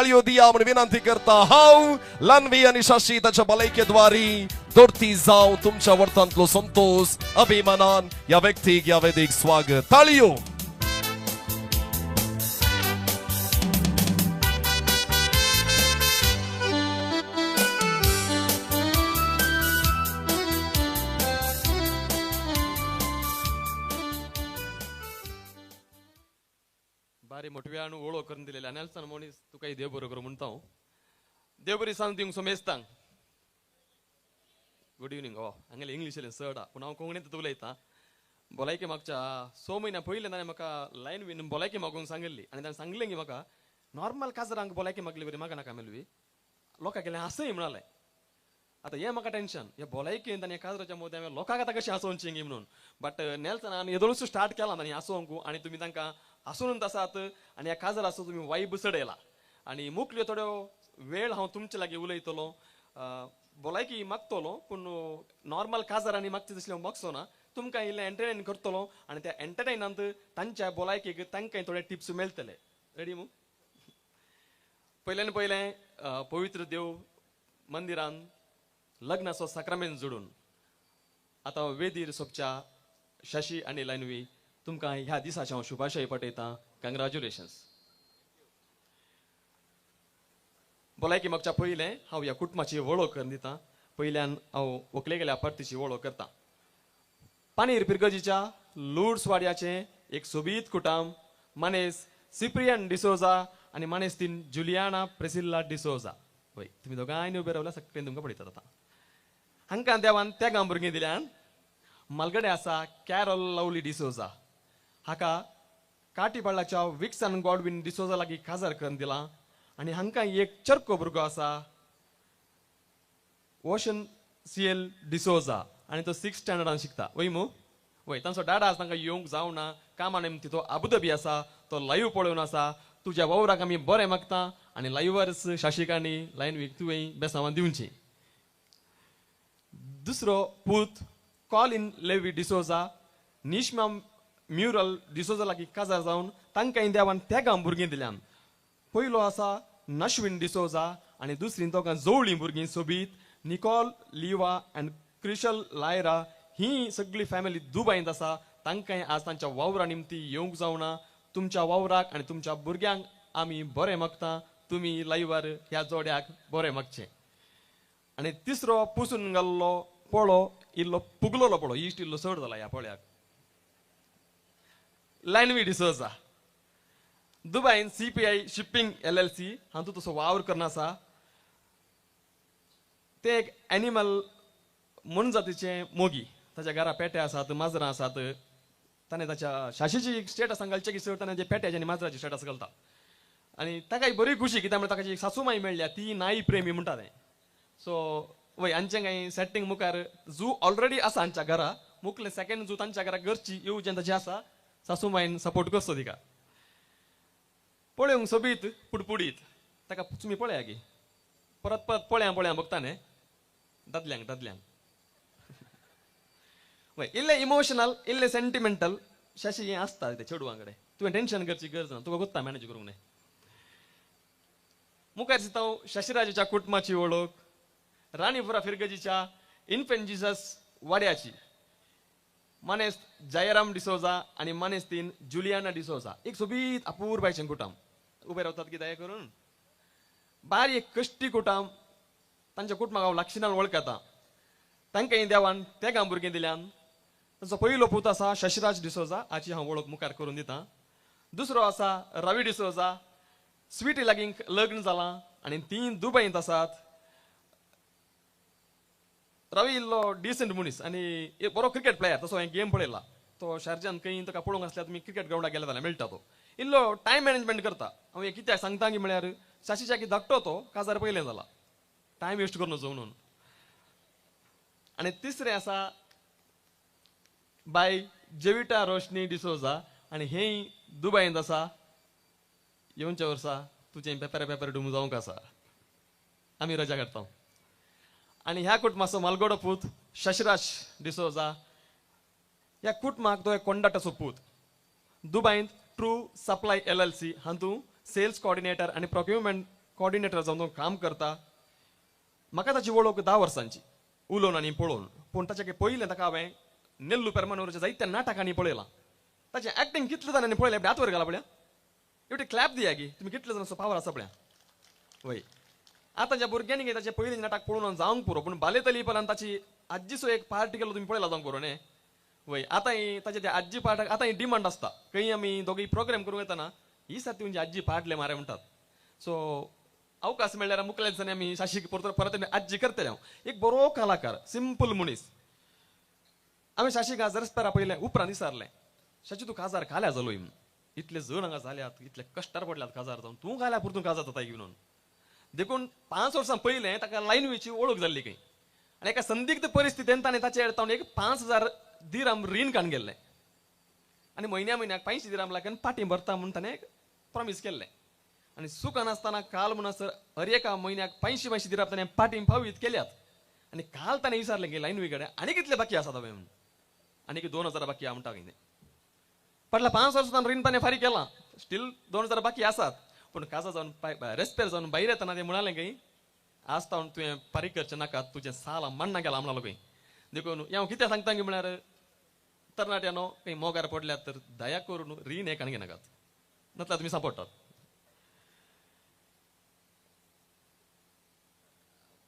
ताळयो दिया म्हण विनंती करता हांव लानवी आनी शशी ताच्या भलायकेद्वारी दोर्ती जावं तुमच्या वर्तांतलो संतोष अभिमानान ह्या व्यक्तीक ह्या वेदीक स्वागत ताळयो. बारी मोटव्यान ओळख करून दिलेले नेल्सन मनीस तुका देव बरो करूं म्हणटा हांव. देव बरी सांग दिवंक सोमेस्तांक गुड इवनींग. हो हांगेलें इंग्लीश चड आहा पूण हांव कोंकणींत उलयतां. भलायकी मागच्या 6 म्हयन्या पयलीं ताणें म्हाका लायन बीन भलायकी मागूंक सांगिल्ली आनी ताणें सांगलें की म्हाका नॉर्मल काजरांक भलायकी मागली बरी म्हाका नाका मेळवी लोकांक गेलें हांसय म्हणालें. आतां हें म्हाका टेन्शन हे भलायकेन आनी काजराच्या मदें हांवें लोकांक आतां कशें हांसोवचें गी म्हणून. बट नेल्सनान येदोळूच स्टार्ट केलां तांणी हांसोवंक आनी तुमी तांकां हांसून आसात आनी ह्या काजराचो तुमी वायब चडयला आनी मुखल्यो थोड्यो वेळ हांव तुमचे लागीं उलयतलो. भलायकी मागतलो पूण नॉर्मल काजरांनी मागचे तसलें हांव मागचो ना. तुमकां इल्लें एंटरटेन करतलो आनी त्या एंटरटेनांत तांच्या भलायकेक तांकां थोडे टिप्स मेळटले. रेडी मू? पयल्यान पयलें पवित्र देव मंदिरान लग्नाचो साक्रामेंत जोडून आतां वेदीर सोबच्या शशी आनी लायनवी तुमकां ह्या दिसाचें हांव शुभाशय पठयतां. कंग्रेच्युलेशन्स. भलायकी मागच्या पयलें हांव ह्या कुटुंबाची वळख करून दितां. पयल्यान हांव व्हंकले गेल्या परतीची वळख करतां. पानीर पिरगजीच्या लुड्स वाड्याचें एक सोबीत कुटाम मानेस सिप्रियन डिसोजा आनी मानेस तीन जुलियाना प्रेसिल्ला डिसोजा. वय तुमी दोगांयनी उबे रावल्या सगळें तुमकां पळयतात आतां. हांकां देवान तेगां भुरगीं दिल्यान. मालगडे आसा कॅरल लवली डिसोजा हाका काटीपाळाच्या विक्सन गॉडविन डिसोजा लागीं काजार करून दिलां आनी हांकां एक चरको भुरगो आसा ओशन सीएल डिसोजा आनी तो 6 स्टँडर्डान शिकता. वय मू? वय तांचो डाडा आसा तांकां येवंक जावना कामा निमती तो आबुधाबी आसा तो लायव्ह पळोवन आसा. तुज्या वावराक आमी बरें मागता आनी लायव्हरच शाशिकांनी लायन वीक तुवें बेसांवां दिवची. दुसरो पूत कॉलिन लेवी डिसोजा निश्मा म्युरल डिसोजा लागीं काजार जावन तांकां देवान तेगां भुरगीं दिल्यान. पयलो आसा नश्विन डिसोजा आनी दुसरी दोगां जोवळीं भुरगीं सोबीत निकॉल लिवा आनी क्रिशल लायरा. ही सगळी फॅमिली दुबायंत आसा. तांकां आज तांच्या वावरा निमती येवंक जावना. तुमच्या वावराक आनी तुमच्या भुरग्यांक आमी बरें मागता. तुमी लायव्हार ह्या जोड्याक बरें मागचें. आनी तिसरो पुसून घाल्लो पोळो इल्लो पुगलोलो पोळो इश्ट इल्लो चड जाला ह्या पोळ्याक लायनवी डिसोजा दुबायन CPI shipping LLC हातूंत तसो वावर करना आसा. ते एक एनिमल मोनजातीचें मोगी. ताच्या घरा पेटे आसात माजरां आसात. ताणें ताच्या शाशीची स्टेटस घालचें की चड ताणें जे पेट्याचे आनी माजराचे स्टेटस घालता आनी ताका बरी खुशी कित्याक म्हळ्यार ताका सासूमाई मेळ्ळ्या ती नाई प्रेमी म्हणटा तें. सो वय आमचें कांय सेटींग मुखार जू ऑलरेडी आसा आमच्या घरा मुखले सेकेंड जू तांच्या घरा घरची येवजण ताची आसा. सासूमाईन सपोर्ट करचो तिका. पळोवंक सोबीत पुडपुडीत ताका तुमी पळया की परत परत पळया पळया बघता न्ही दादल्यांक दादल्यांक. वय इल्लें इमोशनल इल्लें सेंटिमेंटल शशी हें आसता तें चेडवां कडेन. तुवें टेंशन करची गरज ना तुका गोत्ता मॅनेज करूंक न्हय. मुखार दिता हांव शशीराजाच्या कुटुंबाची वळख राणीपुरा फिरगजीच्या इन्फेंट जिजस वाड्याची मानेस जयराम डिसोजा आनी मानेस तीन जुलियाना डिसोजा. एक सोबीत अपूर्बायचें कुटाम. उबे रावतात की दया करून बारी एक कश्टी कुटाम. तांच्या कुटुंबाक हांव लागशिनान वळखता. तांकां देवान तेगां भुरगीं दिल्यान. तांचो पयलो पूत आसा शशीराज डिसोजा हाची हांव वळख मुखार करून दितां. दुसरो आसा रवी डिसोजा स्वीटी लागीं लग्न जालां आनी तीं दुबयंत आसात. रवी इल्लो डिसंट मनीस आनी एक बरो क्रिकेट प्लेयर तसो हांवें गेम पळयला. तो शारजान खंय ताका पळोवंक आसल्यार तुमी क्रिकेट ग्रावंडार गेले जाल्यार मेळटा तो. इल्लो टायम मॅनेजमेंट करता. हांव हें कित्याक सांगता की म्हळ्यार शाशीच्या की धाकटो तो काजार पयलें जाला टायम वेस्ट करून वचूं म्हणून. आनी तिसरें आसा बाय जेविटा रोशनी डिसोजा आनी हें दुबायंत आसा. येवच्या वर्सा तुजें पेपर पेपर डुमू जावंक आसा. आमी रजा काडटा. आनी ह्या कुटुंबाचो मालगोडो पूत शशराज डिसोजा. ह्या कुटुंबाक तो एक कोंडाटाचो पूत दुबायंत ट्रू सप्लाय LLC हातूंत सेल्स कॉर्डिनेटर आनी प्रोक्युरमेंट कॉर्डिनेटर जावन काम करता. म्हाका ताची वळख 10 वर्सांची उलोवन आनी पळोवन, पूण ताच्या पयलें ताका हांवें नेल्लू पेरमानूरच्या जायत्या नाटकांनी पळयलां. ताचें एक्टिंग कितले जाणांनी पळयलें हात वर घाला पळया, एवढी क्लॅप दिया की तुमी कितले जाणांचो पावर आसा पळया. वय आतांच्या भुरग्यांनी ताचें पयलीं नाटक पळोवन जावंक पुरो, पूण बालेतली पळोवन ताची आज्जीचो एक पार्ट केलो तुमी पळयला जावंक पुरो न्ही. वय आतां ताचे ते आज्जी पार्टाक आतां ही डिमांड आसता, खंय आमी दोगूय प्रोग्राम करूंक येतना ही सारकी तुमची आज्जी पाडले मारे म्हणटात. सो अवकाश मेळ्ळ्यार मुखल्या दिसांनी आमी शाशीक परत परत आज्जी करतले. हांव एक बरो कलाकार, सिंपल मनीस. आमी शाशीक आज रस्त्यार पयलें उपरांत विचारलें, शाशी तूं काजार काल्या जालो म्हणून, इतले जण हांगा जाल्यात, इतले कश्टार पडल्यात काजार जावन, तूं काल्या पुरतून काजार जाता म्हणून. देखून 5 वर्सां पयलें ताका लायनवेची वळख जाल्ली खंय, आनी एका संदिग्ध परिस्थितीन ताणें ताचे ताणें एक 5000 दिराम रीण काडून गेल्लें आनी म्हयन्या म्हयन्याक 500 दिराम लागून पाटी भरता म्हूण ताणें प्रॉमीस केल्लें. आनी सुखान आसतना काल म्हणसर हर एका म्हयन्याक 500 दिराम ताणें पाटी फावीत केल्यात. आनी काल ताणें विचारलें की लायनवे कडेन आनी कितले बाकी आसात हांवें म्हणून, आनी 2000 बाकी आहा म्हणटा कितें. फाटल्या 5 वर्सां रीण ताणें फारीक केलां, स्टील 2000 बाकी आसात. पूण काजा जावन रेस्पेर जावन भायर येतना तें म्हणालें खंय, आज तावन तुवें फारीक करचें नाका, तुजें साल माण्णा गेलां म्हणालो खंय. देखून हांव कितें सांगता की म्हळ्यार तरणाट्यानो खंय मोगार पडल्यात तर दया करून रीण हें काडून घेनाकात, नातल्यार तुमी सांपडटात.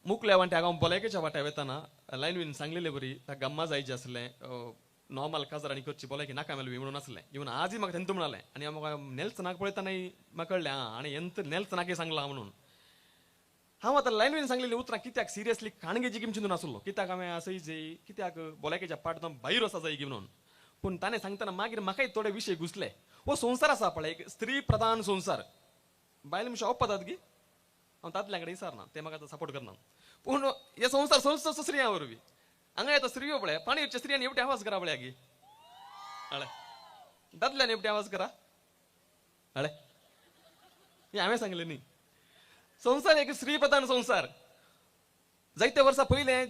मुकल्या वांट्याक हांव भलायकेच्या वाट्या वेतना लायनवीन सांगलेले बरी ताका गम्मा जायचें आसलें, नॉर्मल काजारांनी करची भलायकी नाका मेळवी म्हणून आसलें. इवन आजय म्हाका तेंत म्हणालें आनी हांव म्हाका नेल्सनाक पळयतनाय म्हाका कळ्ळें आं आनी एंत नेल्सनाकय सांगलां म्हणून. हांव आतां लायनवीन सांगलेली उतरां कित्याक सिरियसली काणगेची गिम चिंतून आसलो, कित्याक हांवें आसय जाय, कित्याक भलायकेच्या पाटदां भायर वचा जाय म्हणून. पूण ताणें सांगतना मागीर म्हाकाय थोडे विशय घुसले. हो संवसार आसा पळय एक स्त्री प्रधान संवसार, बायल मनशां ओपतात गी, हांव दादल्या कडेन विचारना, ते म्हाका आतां सपोर्ट करना. पूण हे संवसार संवसार स्त्रियां वरवीं हांगा येता स्त्रियो पळय पाणयेच्या स्त्रियांनी एवढे आवाज करा पळया गी, हळे दादल्यान एवढे आवाज करा हळे, हें हांवें सांगलें न्ही. संवसार एक स्त्री प्रधान संवसार. जायते वर्सां पयलें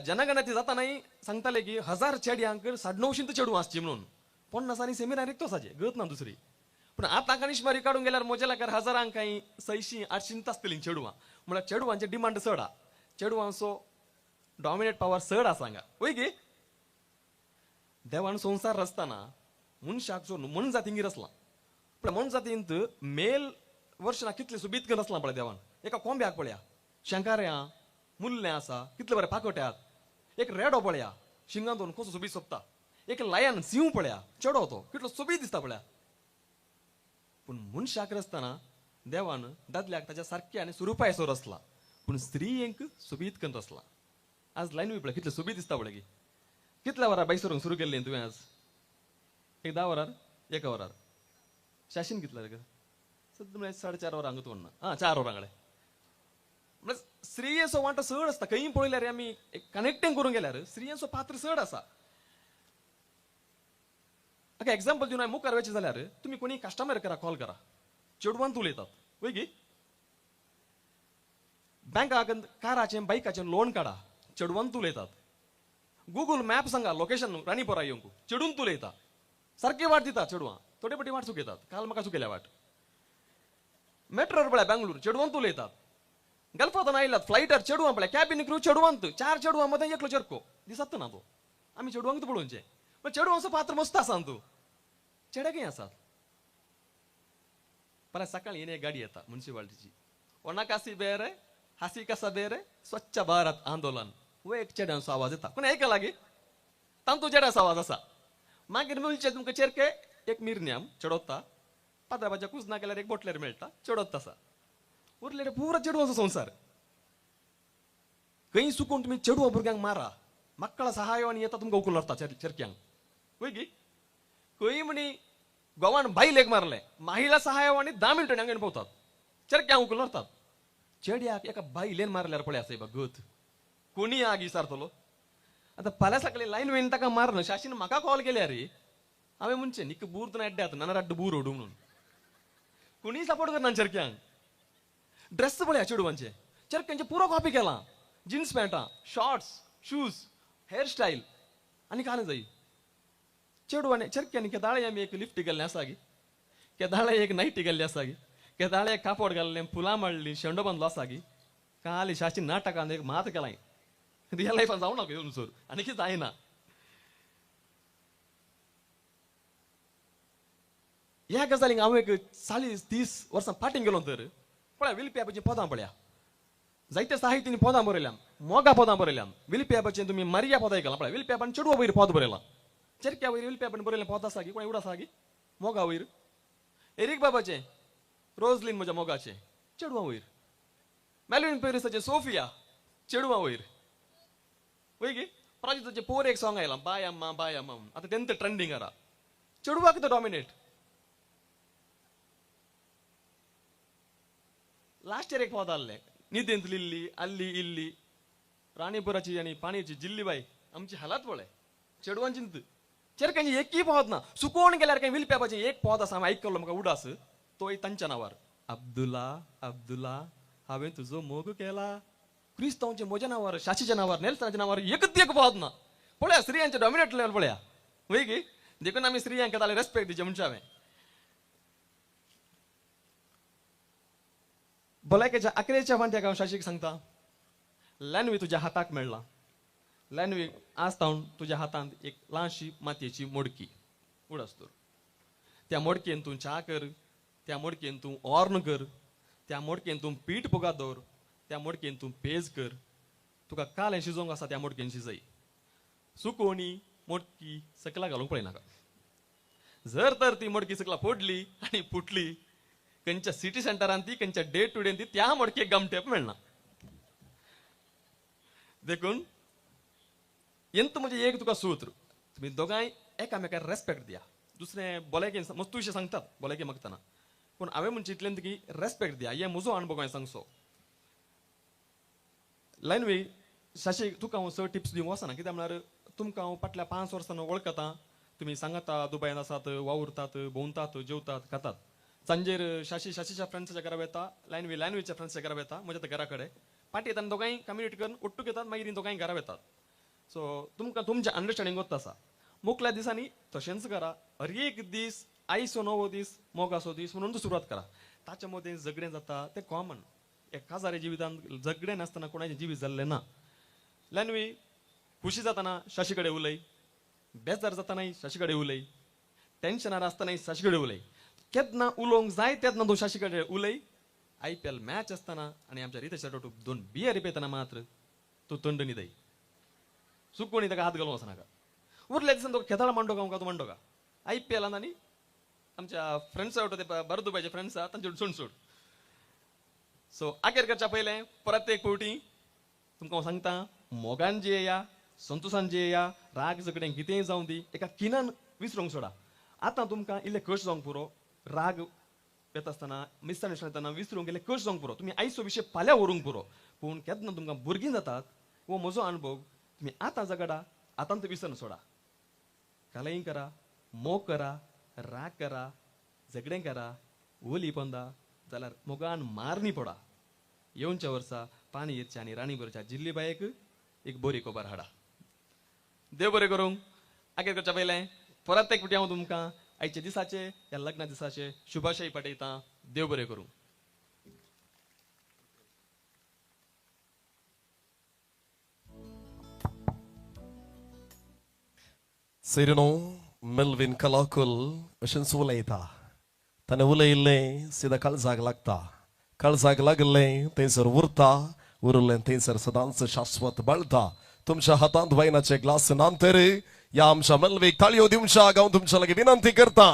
जनगणती जातानाय सांगताले की 1000 चेड्यांक 950 चेडूं आसची म्हणून, 50 सेमिनार रिक्त आसाचे गत ना दुसरी. पूण आतां कानिशमारी काडूंक गेल्यार म्हज्या लाकार हजारांक कांय 600 800 आसतलीं चेडवां, म्हळ्यार चेडवांचे डिमांड चड आहा, चेडवांचो डॉमिनेट पावर चड आसा हांगा. वय गी देवान संवसार रचतना मनशाक जो मनजातींगी रचला, पूण मनजातींत मेल वर्षां कितले सोबीत करून रचलां पळय देवान. एका कोंब्याक पळया, शंकाऱ्यां मुल्लें आसा कितले बरें पाकोट्यात, एक रेडो पळया शिंगां दोन कसो सोबीत सोबता, एक लायन सिंव पळया चेडो तो कितलो सोबीत दिसता पळया. पूण मनशाक रचतना देवान दादल्याक ताच्या सारकें आनी सुरुपायसो रचला, पूण स्त्रियेंक सोबीत करून रचला. आज लायन पळय कितले सोबीत दिसता पळय की. कितल्या वरां बायक सरूंक सुरू केल्लें तुवें आज? एक 10 वरार, 1 वरार शाशीन कितल्या रे सद्दां म्हळ्यार 4.5 वरां हांगा तूं आं 4 वरां कडेन. म्हळ्यार स्त्रियेचो वांटो चड आसता, खंय पळयल्यार आमी कनेक्टींग करूंक गेल्यार स्त्रियांचो पात्र चड आसा. आतां एग्जाम्पल दिवन हांवें मुखार वचचें जाल्यार तुमी कोणी कस्टमर करा कॉल करा, चेडवान उलयतात वय गी, बँकाक काराचें बायकाचें लोन काडा चेडवान उलयतात, गुगल मॅप सांगा लोकेशन राणीपोरा येवंक चेडून उलयता, सारकी वाट दिता चेडवां, थोडे पटी वाट चुकयतात, काल म्हाका चुकयल्या वाट. मेट्रोर पळय बेंगळूर चेडवान उलयतात, गल्फांतून आयल्यात फ्लायटार चेडवां पळय कॅबिन क्रू चेडवांत 4 चेडवां मदें एकलो चेरको दिसत ना तो, आमी चेडवांक पळोवचें, पण चेडवांचो पात्र मस्त आसा तूं, चेडे खंय आसात. परत सकाळीं एक गाडी येता मुन्सिपालिटीची, ओणाकासी बेरे हासी कसा बेरे स्वच्छ भारत आंदोलन, हो एक चेड्यांचो आवाज येता, कोण आयकला लागीं तांतू चेड्याचो आवाज आसा. मागीर मेळचे तुमकां चेरके एक मिरन्याम चेडोता, पात्राबाच्या कुजना गेल्यार एक बोटलेर मेळटा चेडोत आसा, उरलें पुरो चेडवांचो संवसार. खंय चुकून तुमी चेडवा भुरग्यांक मारा, मक्कळ सहाय्यान येता तुमकां उखलून व्हरता चेरक्यांक वय गी. खंय म्हणी गोवान बायलेक मारलें, महिला सहाय्यान 10 मिनटांनी हांगा पावतात, चेरक्यांक उखलून व्हरतात. चेड्याक एका बायलेन मारल्यार पळय आसा गत कोणी आग विचारतलो. आतां फाल्यां सकाळीं लायन वेन ताका मारन शाशीन म्हाका कॉल केल्यार रे हांवें म्हणचें निक बूर तुवें एड्ड्यात नाना रड्ड बूर ओडू म्हणून, कोणीय सपोर्ट करना चेरक्यांक. ड्रेस पळया चेडवांचे, चेरक्यांचे पुरो कॉपी केलां, जिन्स पॅन्टां, शॉर्ट्स, शूज, हेअरस्टायल आनी कांय जाय. चेडवांनी चेरक्यांनी केदाळे आमी एक लिफ्ट गेल्लें आसा गी, केदाळे एक नायटी गेल्ली आसा गी, केदाळे कापोड घाल्लें, फुलां माडलीं, शेंडो बांदलो आसा की काली शाशी नाटकान एक मात केलां. रियल लायफान जावं नाका येवन सर आनी कितें जायना. ह्या गजालींक हांव एक 40-30 वर्सां फाटीं गेलो तर पळया विलपियापाचीं पदां पळया, जायते साहित्यांनी पदां बरयल्या, मोगा पदां बरयल्या. विलपियापाचें तुमी मारिया पदां आयकलां पळया, विलपियापान चेडवा वयर पद बरयलां, चेरक्या वयर विलपियापान बरयलें पद आसा की कोण एवढो आसा की मोगा वयर. एरीक बाबाचें रोजलीन म्हज्या मोगाचें चेडवा वयर, मेलवीन पेरिसाचें सोफिया चेडवा वयर, वय की प्राजिताचें पोर एक सॉंग आयलां बाय अम्मा बाय अम्मा, आतां तेंत ट्रेंडींग आसा. चेडवाक तो डॉमिनेट. लास्ट इयर एक पद आहलें निदेंत लिल्ली आल्ली इल्ली राणीपुराची आनी पाणयेची जिल्ली बाई आमची हालात पळय चेडवांची चेरकांची एकय पद ना. सुकोवन गेल्यार कांय विलप्यापाचें एक पद आसा हांवें आयकल्लो म्हाका उडास तोय तांच्या नांवार, अब्दुला अब्दुला हांवें तुजो मोग केला. क्रिस्तांवचे म्हज्या नांवार, शाशीच्या नांवार, नेल्सनाच्या नांवार एकच एक पद ना. पळया स्त्रियांचे डॉमिनेट लेवल पळया वय की. देखून आमी स्त्रियांक ताले रेस्पेक्ट दिवचे म्हणचे हांवें. भलायकेच्या आकरेच्या वांट्याक हांव शाशीक सांगता, लॅनवी तुज्या हाताक मेळ्ळा, लॅनवी आज तावन तुज्या हातांत एक ल्हानशी मातयेची मोडकी उडास तर, त्या मोडकेन तूं च्या कर, त्या मोडकेन तूं ऑर्न कर, त्या मोडकेन तूं पीठ पुगा दवर, त्या मोडकेन तूं पेज कर, तुका कालें शिजोवंक आसा त्या मोडकेन शिजय. सुकोवणी मोडकी सकला घालूंक पळयनाका. जर तर ती मोडकी सकला फोडली आनी फुटली खंयच्या सिटी सेंटरान ती खंयच्या डे टू डे ती त्या मोडकेक गमटेप मेळना. देखून येंत म्हणजे एक तुका सूत्र, तुमी दोगांय एकामेकार रेस्पेक्ट दिया. दुसरें भलायके मस्त विशय सांगतात भलायके मागतना, पूण हांवें म्हणचे इतलें की रेस्पेक्ट दिया. हें म्हजो अणभव हांवें सांगचो. लायनवे शाशी तुका हांव चड टिप्स दिवंक वचना, कित्याक म्हळ्यार तुमकां हांव फाटल्या 5 वर्सां वळखता. तुमी सांगता दुबयन आसात, वावुरतात, भोंवतात, जेवतात, खातात. सांजेर शाशी शाशीच्या फ्रेंड्साच्या घरा वता, लायनवी लायनवीच्या फ्रेंड्साच्या घरा वता, म्हज्या घरा कडेन पाटी येता दोगांय कम्युनिटी करून ಒಟ್ಟುಗೆ येतात, मागीर दोगांय घरा वतात. सो तुमकां तुमचें अंडरस्टँडींग वता आसा. मुखल्या दिसांनी तशेंच करा, हर एक दीस आयचो नवो दीस मोगाचो दीस म्हणून सुरवात करा. ताच्या मदें झगडें जाता तें कॉमन, एक काजारी जिवितांत झगडें नासतना कोणाचें जिवीत जाल्लें ना. लायनवी खुशी जातना शाशी कडेन उलय, बेजार जातनाय शाशी कडेन उलय, टेन्शनार आसतनाय शाशी कडेन उलय, केन्ना उलोवंक जाय तेन्ना तूं शाशी कडेन उलय. IPL match आसतना आनी आमच्या रितेश टोटू 2 बियरी पितना मात्र तूं थंड न्हिदय, सुकोणी ताका हात घालूंक वचनाका. उरल्या दिसान तुका खेताळ मांडो का तूं मांडो का IPL आनी आमच्या फ्रेंड्सा ते बरदुबायचे फ्रेंड्स आसा तांचे सोड सोड. सो आखेर करच्या पयलें परत एक फावटी तुमकां हांव सांगता, मोगान जियेया, संतोशान जियेया, राग झगडें कितेंय जावं दी एका किनान विसरूंक सोडा. आतां तुमकां इल्लें कश जावंक पुरो, राग येता आसतना मिसअंडरस्टँड जातना विसरूंक इल्लें कश जावंक पुरो, तुमी आयचो विशय फाल्यां व्हरूंक पुरो. पूण केन्ना तुमकां भुरगीं जातात हो म्हजो अणभव, तुमी आतां झगडा, आतां तो विसरून सोडा. कालय करा, मोग करा, राग करा, झगडें करा, ओली पोंदा जाल्यार मोगान मारणी पडा. येवच्या वर्सा पाणी येरच्या आनी राणी भरच्या जिल्ली बायक एक बरी खबर हाडा. देव बरें करूंक. आखेर करच्या पयलें परत एक फावटी हांव तुमकां आयच्या दिसाचे ह्या लग्ना दिसाचे शुभाशय पाठयता. देव बरें करूं. सिरिनो मेल्विन कलाकुल अशेंच उलयता. ताणें उलयिल्लें सिदा काळजाक लागता, काळजाक लागिल्लें थंयसर उरता, उरलें थंयसर सदांच शाश्वत बाळता. तुमच्या हातांत वायनाचे ग्लास नांतर ह्या आमच्या मेल्वीक ताळयो दिवच्या हांव तुमच्या लागीं विनंती करता.